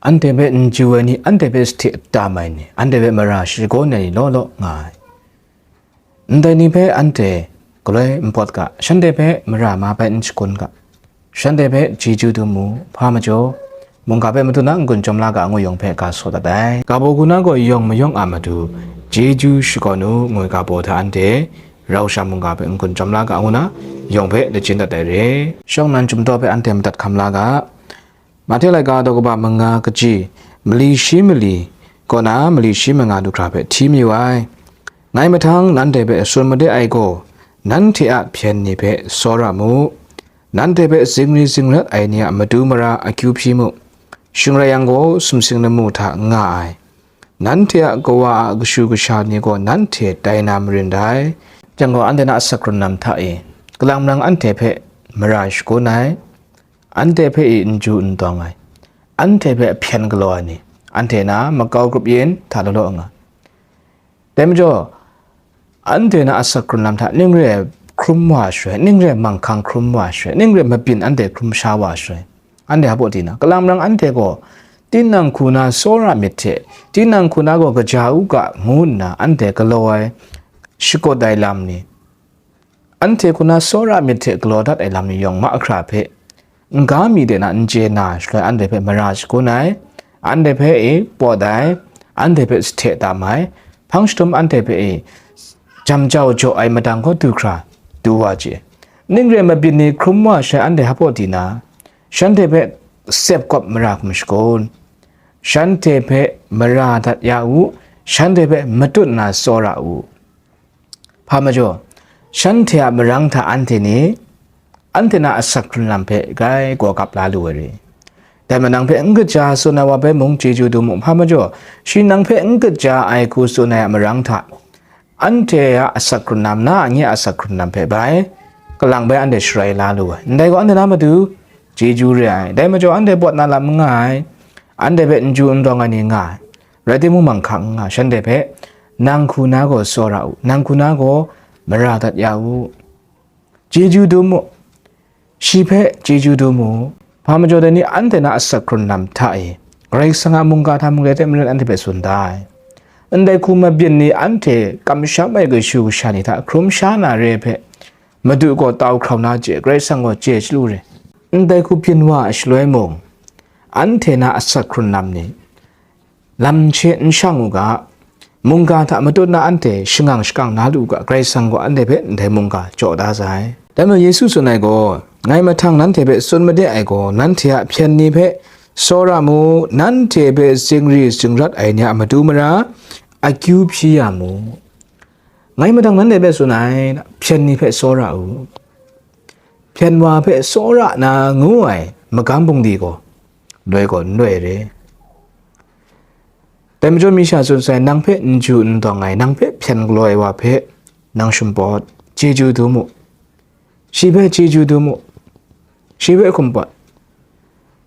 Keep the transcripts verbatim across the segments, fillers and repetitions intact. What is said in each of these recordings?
anhte hpe n ju ai ni, anhte hpe sahte tam ai ni, anhte hpe mara shakawn ai ni law law nga ai. Ndai ni hpe anhte galoi n pawt ga, shanhte hpe mara ma bai n shakawn ga, shanhte hpe chyeju dum mu, hpa majaw, mungga hpe madun a n-gun chyawm la ga ngu yawng hpe ga saw dat ai. Ga baw hku na gaw yawng mayawng a matu chyeju shakawn u, ngoi ga baw hta anhte rau sha mungga hpe n-gun chyawm la ga ngu na yawng hpe lachyum dat ai re. Shawng nnan chyum daw hpe anhte madat hkam la ga, Mahte laika daw kaba manga kaji, mali shi mali kaw na mali shi manga du hkra hpe hti mayu ai. Ngai mahtang nanhte hpe tsun made ai gaw, nanhte a hpyen ni hpe tsawra mu. Nanhte hpe zingri zingrat ai ni a matu mara akyu hpyi mu. Shing rai yang gaw, sumsing lamu hta nga ai. Nanhte a kawa a kashu kasha ni gaw nanhte tai na marin dai. Jang gaw, anhte na asak hkrun lam hta e, kalang marang anhte hpe mara shakawn ai, anhte hpe e n ju n dawng ai, anhte hpe ahpyen galaw ai ni, anhte na makau grup yin hta law law nga. Dai majaw, anhte na asak hkrun lam hta ning re ai hkrum wa shaloi, ning re ai manghkang hkrum wa shaloi, ning re ai mabyin anhte hkrum sha wa shaloi, anhte hpa pawt di na, kalang marang anhte gaw tinang hku na tsawra myit hte, tinang hku na gaw kaja u ga ngu nna anhte galaw ai, shakut ai lam ni, anhte hku na tsawra myit hte galaw dat ai lam ni yawng mahkra hpe, n-ga mi de na n chye na shaloi anhte hpe mara shakawn ai, anhte hpe e pawt ai, anhte hpe sahte tam ai, hpang shadum anhte hpe e jam jau jaw ai madang gaw du hkra du wa chye. Ning re ai mabyin ni hkrum wa shaloi anhte hpa pawt di na, shanhte hpe sep kawp mara hkum shakawn, shanhte hpe mara dat ya u, shanhte hpe matut nna tsawra u. Hpa majaw, shanhte a marang hta anhte ni, anhte na asak hkrun lam hpe grai gaw gap la lu ai re. Dai majaw nang hpe n kaja tsun ai wa hpe mung chyeju dum u, hpa majaw, shi nang hpe n kaja ai hku tsun ai a marang hta, anhte a asak hkrun lam, na a nye a asak hkrun lam hpe bai, kalang bai anhte sharai la lu ai. Ndai gaw anhte na matu chyeju re ai. Dai majaw anhte pawt na lam n nga ai, anhte hpe n ju n dawng ai ni nga ai. Rai timung, manghkang n nga, shanhte hpe, nang hku na gaw tsawra u, nang hku na gaw mara dat ya u, chyeju dum u, shi hpe chyeju dum u. Hpa majaw dai ni anhte na asak hkrun lam hta e, Karai Kasang a mungga hta mung re hte maren anhte hpe tsun da ai. Ndai hku mabyin ni anhte kamsham ai kashu kasha ni hta hkrum sha na re ai hpe, Madu gaw tau hkrau na chye, Karai Kasang gaw chye chyalu re. Ndai hku byin wa ai shaloi mung, anhte na asak hkrun lam ni, lam hte n shang u ga, mungga hta matut na anhte shangang shakang na lu u ga, Karai Kasang gaw anhte hpe ndai mungga jaw da sai. Dai majaw Yesu tsun ai gaw, ngai mahtang nanhte hpe tsun made ai gaw, nanhte a hpyen ni hpe tsawra mu, nanhte hpe zingri zingrat ai ni a matu mara akyu hpyi ya mu. Ngai mahtang nanhte hpe tsun ai, hpyen ni hpe tsawra u. Hpyen wa hpe tsawra na ngu ai magam bungli gaw, loi gaw n loi re. Dai majaw mi sha tsun sai, nang hpe n ju n dawng ai, nang hpe hpyen galaw ai wa hpe nang shumpawt, chyeju dum u. Shi hpe chyeju dum u. Shi hpe hkum pawt.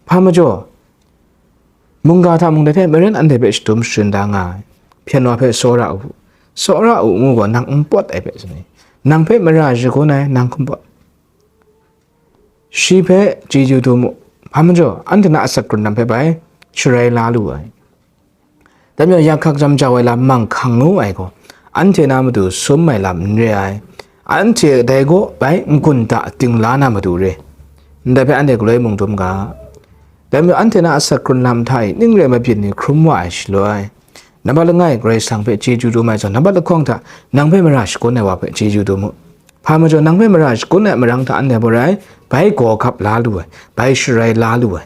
Hpa majaw, mungga hta mung dai hte maren anhte hpe shadum sharin da nga ai. Hpyen wa hpe tsawra u, tsawra u ngu gaw nang n pawt ai hpe tsun ai. Nang hpe mara shagun ai, nang hkum pawt. Shi hpe chyeju dum u. Hpa majaw, anhte na asak hkrun lam hpe bai sharai la lu ai. Dai majaw, yak hkak jam jau ai lam manghkang ngu ai gaw, anhte na matu sum ai lam n re ai. Anhte dai gaw bai n-gun da ting la na matu re. Ndai hpe anhte galoi mung dum ga. Dai majaw, anhte na asak hkrun lam hta e ning re ai mabyin ni hkrum wa ai shaloi, nambat langai Karai Kasang hpe chyeju dum ai zawn, nambat lahkawng hta nang hpe mara shagun ai wa hpe chyeju dum u. Hpa majaw, nang hpe mara shagun ai marang hta anhte gaw rai bai gaw gap la lu ai, bai sharai la lu ai.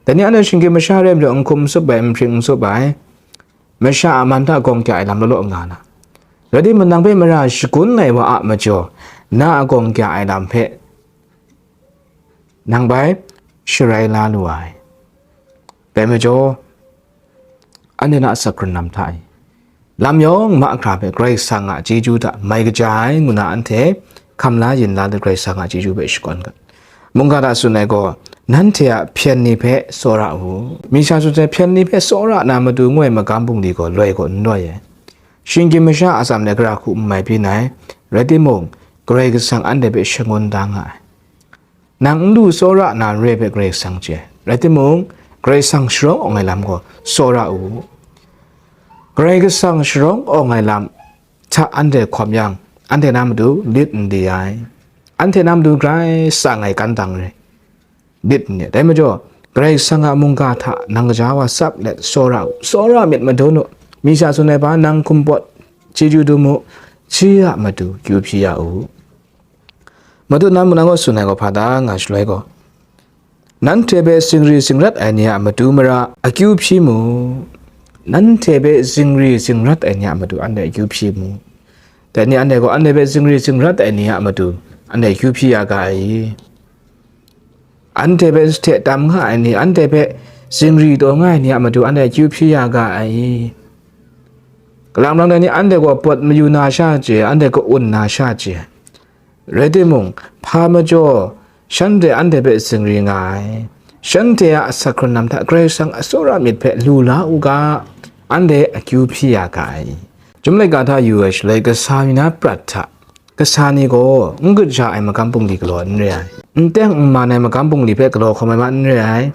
Dai ni anhte shinggyim masha re ai majaw, n hkum n tsup ai, n hpring n tsup ai, masha a man hta gawng kya ai lam law law nga na, rai timung, nang hpe mara shagun ai wa a majaw, na a gawng kya ai lam hpe nang bai sharai la lu ai. Dai majaw, anhte na asak hkrun lam hta e, lam yawng mahkra hpe Karai Kasang a chyeju hta mai kaja ai ngu na anhte hkam la yin la let Karai Kasang a chyeju hpe shakawn ga. Mungga hta tsun ai gaw, nanhte a hpyen ni hpe tsawra u. Mi sha tsun sai, hpyen ni hpe tsawra na matu ngu ai magam bungli gaw loi gaw n loi ai. Shinggyim masha a atsam de gara hku n mai byin ai, rai timung, Karai Kasang anhte hpe shangun da nga ai. Nang n lu tsawra na n re ai hpe Karai Kasang chye ai. Rai timung, Karai Kasang sharawng awng ai lam gaw tsawra u. Karai Kasang sharawng awng ai lam hta anhte hkawm yang, anhte na matu lit n di ai. Anhte na matu grai tsang ai kan dang re. Lit n ni. Dai majaw, Karai Kasang a mungga hta nang kaja wa tsap let tsawra u, tsawra myit madun u. Mi sha tsun ai hpa, nang hkum pawt, chyeju dum u, shi a matu kyu hpyi ya u. Madu nan mung nang gaw tsun ai gaw hpa da nga shaloi gaw, nanhte hpe zingri zingrat ai ni a matu mara akyu hpyi mu. Nanhte hpe zingri zingrat ai ni a matu anhte akyu hpyi mu. Dai ni anhte gaw anhte hpe zingri zingrat ai ni a matu anhte akyu hpyi ya ga ai. Anhte hpe sahte tam nga ai ni, anhte hpe zingri taw nga ai ni a matu anhte akyu hpyi ya ga ai. Kalang rang dai ni anhte gaw pawt mayu na sha chye, anhte ka-un na sha chye. Rai timung, hpa majaw, shanhte anhte hpe zingri nga ai. Shanhte a asak hkrun lam hta Karai Kasang a tsawra myit hpe lu la u ga, anhte akyu hpyi ya ga ai. Chyum laika hta yu ai shaloi kasa mi na prat hta, kasa ni gaw n kaja ai magam bungli galaw n re ai. N teng n man ai magam bungli hpe galaw hkawm ai ma n re ai.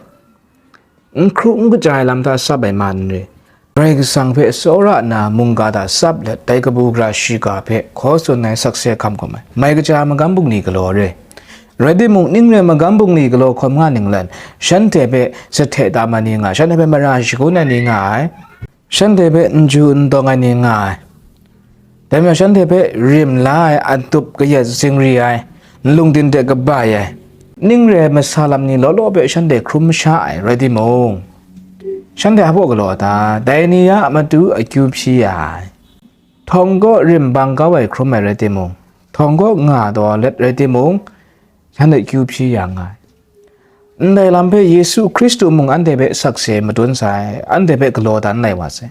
N hkru n kaja ai lam hta tsap ai ma n re. Karai Kasang hpe tsawra nna mungga hta tsap let dai kabu gara shiga hpe hkaw tsun ai sakse hkam hkawm ai. Mai kaja ai magam bungli galaw re. Rai timung, ning re magam bungli galaw hkawm nga ning lan, shanhte hpe sahte tam ai ni nga, shanhte hpe mara shagun ai ni nga ai. Shanhte hpe n ju n dawng ai ni nga ai. Dai majaw shanhte hpe rim la ai, a dup kayat zingri ai, n lungdin de kabai ai, ning re ai masa lam ni law law hpe shanhte hkrum masha ai rai timung, shanhte hpa baw galaw a ta? Dai ni a matu akyu hpyi ya ai. Htawng kaw rim bang kau ai hkrum ai rai timung, htawng kaw nga taw let rai timung, shanhte akyu hpyi ya nga ai. Ndai lam hpe Yesu Hkristu mung anhte hpe sakse madun sai, anhte hpe galaw dan lai wa sai.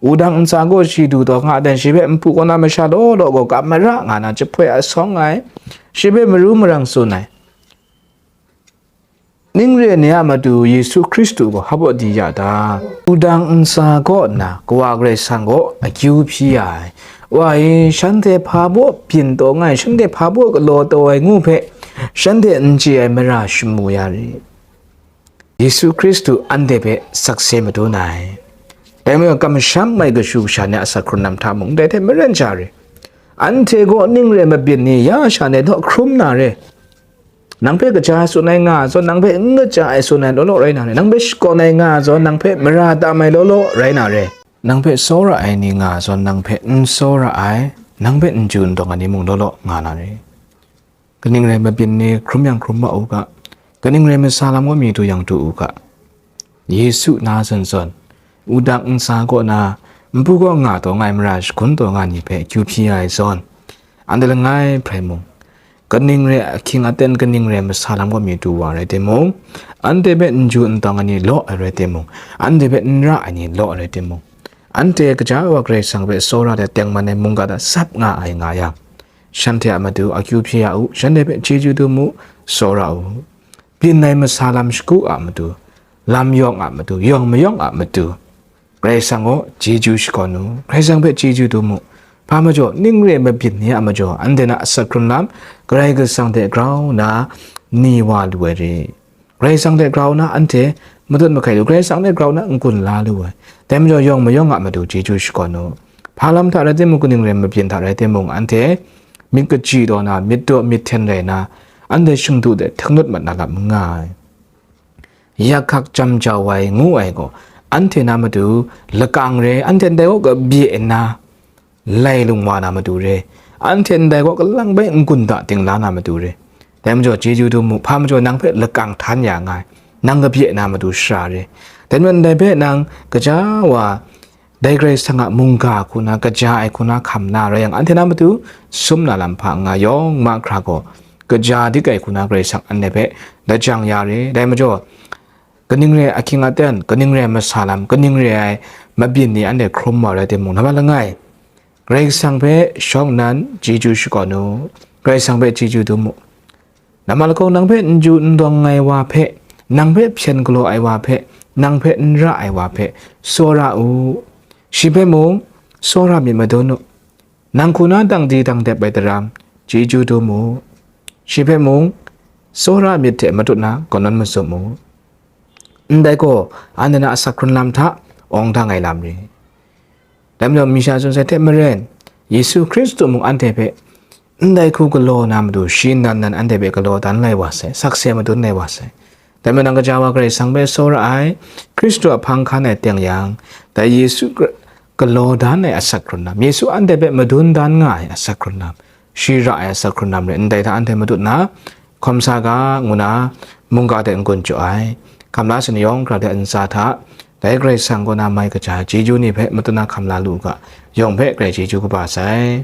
Wudang ntsa gaw shi du taw nga dan, shi hpe npu kaw na masha law law gaw ga mara nga na jahpoi asawng ai, shi hpe maru marang tsun ai. Ning re ni a matu Yesu Hkristu gaw hpa baw di ya ta? Wudang ntsa kaw nna Kawa Karai Kasang gaw akyu hpyi ya ai. Wa e, shanhte hpa baw byin taw nga ai, shanhte hpa baw galaw taw ai ngu hpe, shanhte n chye ai mara shamu ya rit. Yesu Hkristu anhte hpe sakse madun ai. Dai majaw, kamsham ai kashu kasha ni a asak hkrun lam hta mung dai hte maren sha re. Anhte gaw ning re mabyin ni ya sha ni law hkrum na re. Nang hpe kaja ai tsun ai nga ai zawn, nang hpe n kaja ai tsun ai law law rai na re. Nang hpe shakawn ai nga ai zawn, nang hpe mara tam ai law law rai na re. Nang hpe tsawra ai ni nga ai zawn, nang hpe n tsawra ai, nang hpe n ju n dawng ai ni mung law law nga na re. Kaning rai mabyin ni hkrum yang hkrum wa u ga, kaning rai masa lam gaw mi du yang du u ga. Yesu na zawn zawn, wudang ntsa kaw na, npu kaw nga taw nga ai mara shagun taw nga ni hpe akyu hpyi ya ai zawn, anhte langai hprai mung, kaning rai ahkying aten, kaning rai masa lam gaw mi du wa rai timung, anhte hpe n ju n dawng ai ni law ai rai timung, anhte hpe n ra ai ni law ai rai timung, anhte kaja wa Karai Kasang hpe tsawra de tengman ai mungga hta tsap nga ai nga yang, shanhte a matu akyu hpyi ya u, shanhte hpe chyeju dum u, tsawra u. Byin ai masa lam shagu a matu, lam yawng a matu, yawng mayawng a matu, Karai Kasang gaw chyeju shakawn u, Karai Kasang hpe chyeju dum u. Hpa majaw, ning re mabyin ni a majaw, anhte na asak hkrun lam Karai Kasang hte grau nna ni wa lu ai re. Karai Kasang hte grau nna anhte matut mahkai lu, Karai Kasang hte grau nna n-gun la lu ai. Dai majaw, yawng mayawng a matu chyeju shakawn u. Hpa lam hta rai timung, kaning rai mabyin hta rai timung, anhte myit kaji taw na, myit daw myit hten rai na, anhte shingdu de htinglut mat na lam n nga ai. Yak hkak jam jau ai ngu ai gaw, anhte na matu lakang re, anhte ndai gaw kabye nna lai lung wa na matu re, anhte ndai gaw kalang bai n-gun da dingla na matu re. Dai majaw chyeju dum u, hpa majaw nang hpe lakang htan ya nga ai, nang kabye na matu shara re. Dai majaw ndai hpe nang kaja wa, dai Karai Kasang a mungga hku na, kaja ai hku na hkam na rai yang, anhte na matu sum na lam hpa n nga yawng mahkra gaw, kaja dik ai hku na Karai Kasang anhte hpe lajang ya re. Dai majaw, kaning re ahkying aten, kaning re masa lam, kaning re ai mabyin ni anhte hkrum wa rai timung, nambat langai, Karai Kasang hpe shawng nnan chyeju shakawn u, Karai Kasang hpe chyeju dum u. Nambat lakau, nang hpe n ju n dawng ai wa hpe, nang hpe hpyen galaw ai wa hpe, nang hpe n ra ai wa hpe, tsawra u. Shi hpe mung, tsawra myit madun u. Nang hku na dang di dang dep ai daram, chyeju dum u. Shi hpe mung, tsawra myit hte matut na kanawn mazum u. ndai gaw anhte na asak hkrun lam hta awng dang ai lam ri. Dai majaw, masha tsun sai hte maren, Yesu Hkristu mung anhte hpe ndai hku galaw na matu, shi nan nan anhte hpe galaw dan lai wa sai, sakse madun lai wa sai. Dai majaw, nang kaja wa Karai Kasang hpe tsawra ai, Hkristu a hpang hkan ai teng yang, dai Yesu Hkri-, galaw dan ai asak hkrun lam, Yesu anhte hpe madun dan nga ai asak hkrun lam, shi ra ai asak hkrun lam rai, ndai hta anhte matut na, hkawm sa ga, ngu na mungga hte n-gun jaw ai. Hkam la sa ni yawng hkra hte ntsa hta, dai Karai Kasang kaw na mai kaja chyeju ni hpe matut na hkam la lu u ga, yawng hpe Karai chyeju kaba sai.